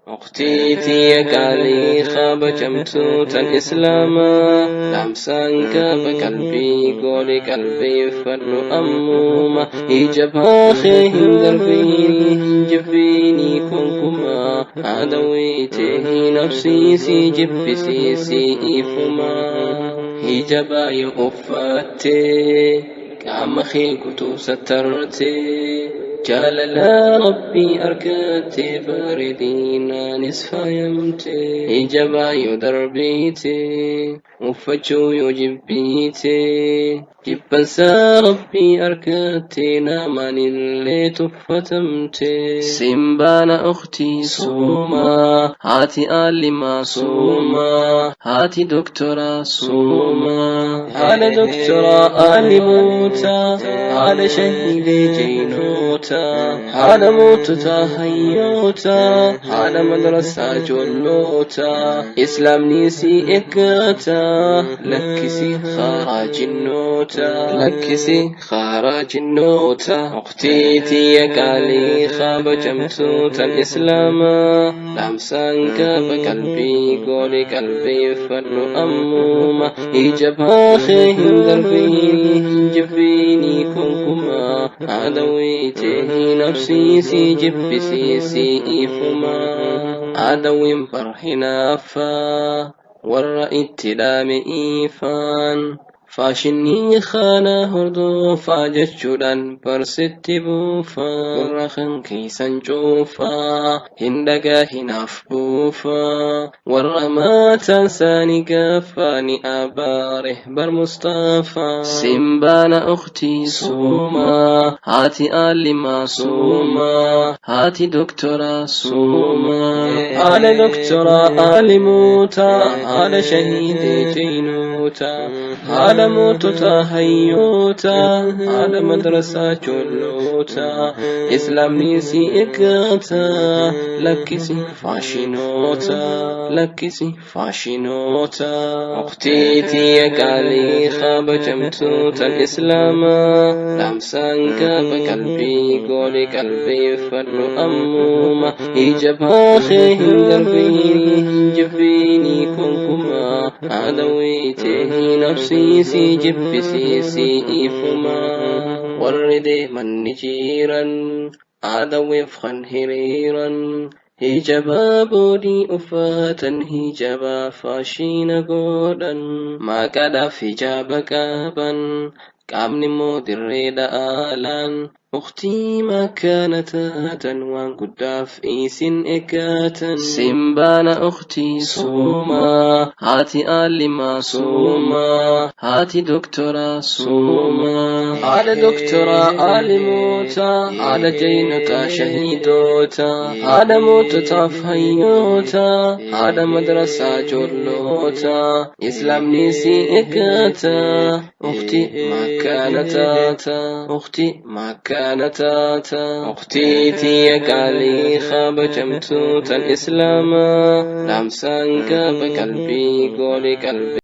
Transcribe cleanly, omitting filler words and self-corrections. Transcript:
Ukhtii tiyya qaalii kabajamtuu tan Islaamaa, dhaamsaan qaba qalbii godhi qalbeeffadhu ammuma. Hijabaa kee hin darbiini hin jibbiini konkumaa, adawwii tee hin obsiisi jibbisiisi ifumaa. Hijabaa yoo uffattee qaama kee guutuu sattartee, jaalala Rabbii argattee bareedinaanis faayamte. Hijabaa yoo darbite, uffachuu yoo jibbite, jibbansa Rabbii argattee namaan illee tuffatamte. Simbaana ukhtii suumaa, haati aalimaa suumaa, haati doktoraa suumaa, haadha doktoraa aalimoota, haadha shahiidee jeynoota, haadha moototaa hayyoota, haadha madrasaa ijoolloota, Islaamni si eeggata, lakkisi karaa jinnoota, lakkisi karaa jinnoota. Ukhtii tiyya qaalii kabajamtuu tan Islaamaa, dhaamsaan qaba qalbii godhi qalbeeffadhu ammuma. Hijabaa kee hin darbiini hin jibbiini konkumaa, adawwii tee hin obsiisi jibbisiisi ifumaa. Adawwiin bar hinaaffaa warra itti dhaame ifaan, faashinii kana hordofaa jechuudhaan barsitti buufaa. Gurra kan keessan cuufaa hin dhagahinaaf buufaa, warra mataan isaanii gaafaa ni abaare bar Mustafaa. Simbaana ukhtii suumaa, haati aalimaa suumaa, haati doktoraa suumaa, haadha doktoraa aalimoota, haadha shahiidee jeynoota, haadha moototaa hayyoota, haadha madrasaa ijoolloota, Islaamni si eeggata, lakkisi faashinoota, lakkisi faashinoota. Ukhtii tiyya qaalii kabajamtuu tan Islaamaa, dhaamsaan qaba qalbii godhi qalbeeffadhu ammuma. Hijabaa kee hin darbiini hin jibbiini konkumaa, adawwii tee hin obsiisi jibbisiisi ifumaa. Warri deeman ni jiran, adawwiif kan hiriiran, hijabaa boodii uffatan, hijabaa faashina godhan, maqaadhaaf hijaaba qaban, qaamni immoo dirree dhaalaan. Ukhtii makkaana taatan waan guddaaf isin eeggatan. Simbaana ukhtii suumaa, haati aalimaa suumaa, haati doktoraa suumaa, haadha doktoraa aalimoota, haadha jeynotaa shahiidoota, haadha moototaaf hayyoota, haadha madrasaa ijoolloota, Islaamni si eeggata. Ukhtii makkaana taata, ukhtii makkaana taata. Ukhtii tiyya qaalii kabajamtuu tan Islaamaa, dhaamsaan qaba qalbii godhi qalbii.